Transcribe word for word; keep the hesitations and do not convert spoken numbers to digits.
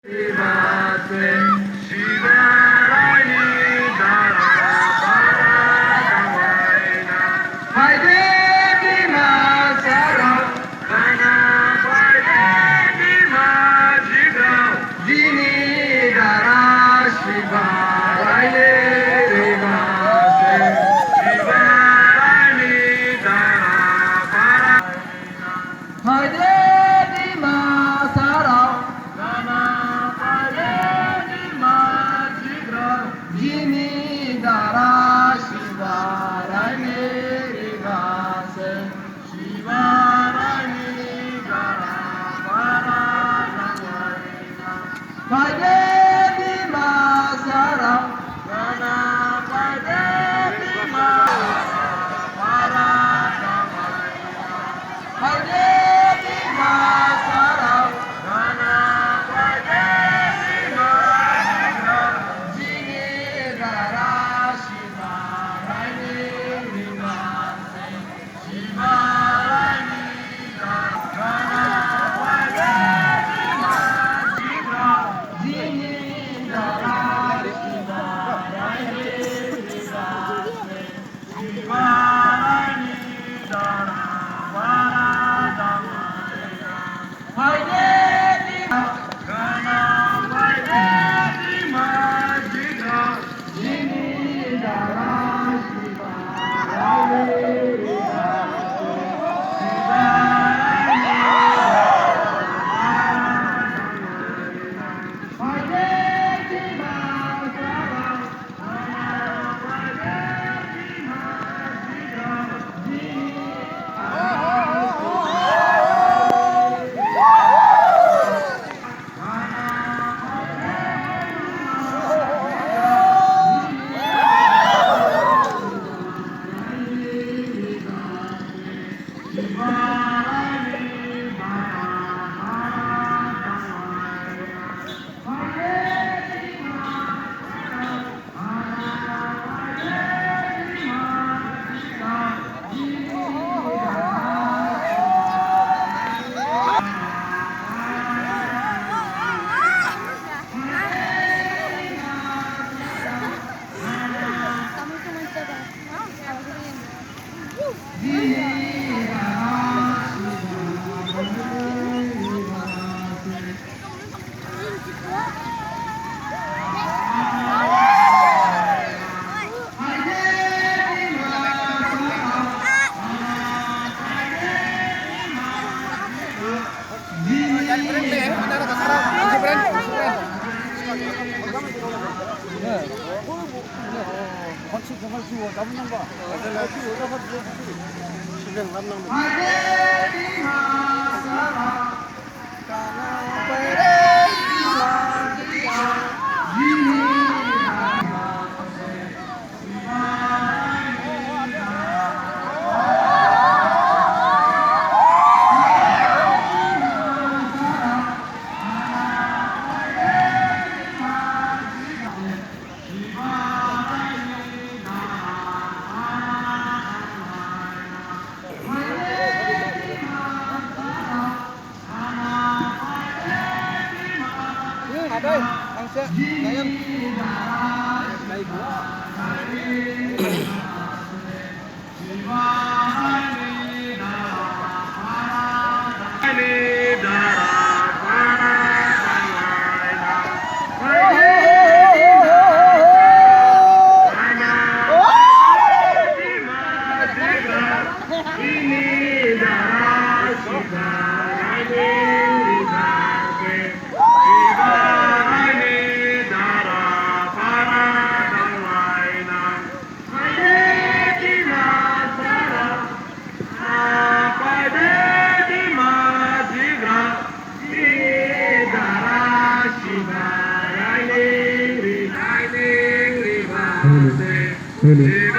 Shiva Raini dara para tangvaina. Haide Dima Hasao. Gana paide Dima Hasao. Jini dara Shiva Raini Dima Hasao. Shiva Raini dara para. Haide Dima Hasao. Gana paide Dima Hasao. Jini dara Shiva Raini Dima Hasao. Shiva Raini dara para tangvaina. Paide Dima Hasao. Gana paide Dima Hasao. Para tangvaina. Paide Dima Hasao. Gana paide Dima Hasao. Jini dara Shiva Raini Dima Hasao. Hello. Hello.